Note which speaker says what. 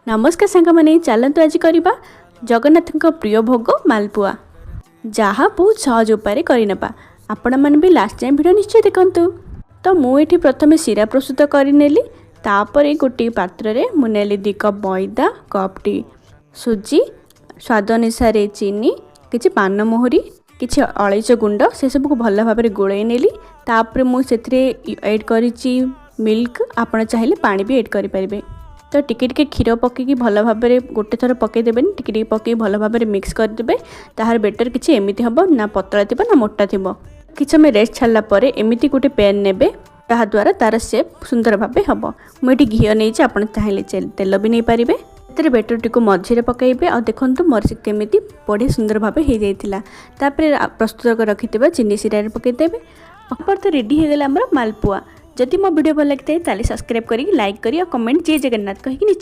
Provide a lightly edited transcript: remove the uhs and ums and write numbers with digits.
Speaker 1: ନମସ୍କାର ସାଙ୍ଗମାନେ, ଚାଲନ୍ତୁ ଆଜି କରିବା ଜଗନ୍ନାଥଙ୍କ ପ୍ରିୟ ଭୋଗ ମାଲପୁଆ, ଯାହା ବହୁତ ସହଜ ଉପାୟରେ କରିନେବା। ଆପଣମାନେ ବି ଲାଷ୍ଟ ଯାଏଁ ଭିଡ଼ିଓ ନିଶ୍ଚୟ ଦେଖନ୍ତୁ। ତ ମୁଁ ଏଠି ପ୍ରଥମେ ଶିରା ପ୍ରସ୍ତୁତ କରିନେଲି। ତାପରେ ଗୋଟିଏ ପାତ୍ରରେ ମୁଁ ନେଲି 2 କପ୍ ମଇଦା, କପ୍ଟି ସୁଜି, ସ୍ୱାଦ ଅନୁସାରେ ଚିନି, କିଛି ପାନମହୁରି, କିଛି ଅଳେଇଚ ଗୁଣ୍ଡ। ସେସବୁକୁ ଭଲ ଭାବରେ ଗୋଳେଇ ନେଲି। ତାପରେ ମୁଁ ସେଥିରେ ଏଡ଼୍ କରିଛି ମିଲ୍କ। ଆପଣ ଚାହିଁଲେ ପାଣି ବି ଏଡ଼୍ କରିପାରିବେ। ତ ଟିକେ ଟିକେ କ୍ଷୀର ପକାଇକି ଭଲ ଭାବରେ, ଗୋଟେ ଥର ପକାଇ ଦେବେନି, ଟିକେ ଟିକେ ପକାଇ ଭଲ ଭାବରେ ମିକ୍ସ କରିଦେବେ। ତାହାର ବେଟର୍ କିଛି ଏମିତି ହେବ, ନା ପତଳା ଥିବ ନା ମୋଟା ଥିବ। କିଛି ସମୟ ରେଷ୍ଟ ଛାଡ଼ିଲା ପରେ ଏମିତି ଗୋଟେ ପ୍ୟାନ୍ ନେବେ, ତାହାଦ୍ୱାରା ତା'ର ସେପ୍ ସୁନ୍ଦର ଭାବେ ହେବ। ମୁଁ ଏଠି ଘିଅ ନେଇଛି, ଆପଣ ଚାହିଁଲେ ତେଲ ବି ନେଇପାରିବେ। ସେଥିରେ ବେଟରଟିକୁ ମଝିରେ ପକାଇବେ ଆଉ ଦେଖନ୍ତୁ, ମୋର ସେ କେମିତି ବଢ଼ିଆ ସୁନ୍ଦର ଭାବେ ହେଇଯାଇଥିଲା। ତାପରେ ପ୍ରସ୍ତୁତ କରି ରଖିଥିବା ଚିନି ଶିରାରେ ପକାଇଦେବେ। ତାପରେ ତ ରେଡ଼ି ହେଇଗଲା ଆମର ମାଲପୁଆ। ଯଦି ମୋ ଭିଡ଼ିଓ ଭଲ ଲାଗିଥାଏ, ତାହେଲେ ସବସ୍କ୍ରାଇବ୍ କରିକି, ଲାଇକ୍ କରି ଆଉ କମେଣ୍ଟ ଜୟ ଜଗନ୍ନାଥ କହିକି ନିଶ୍ଚୟ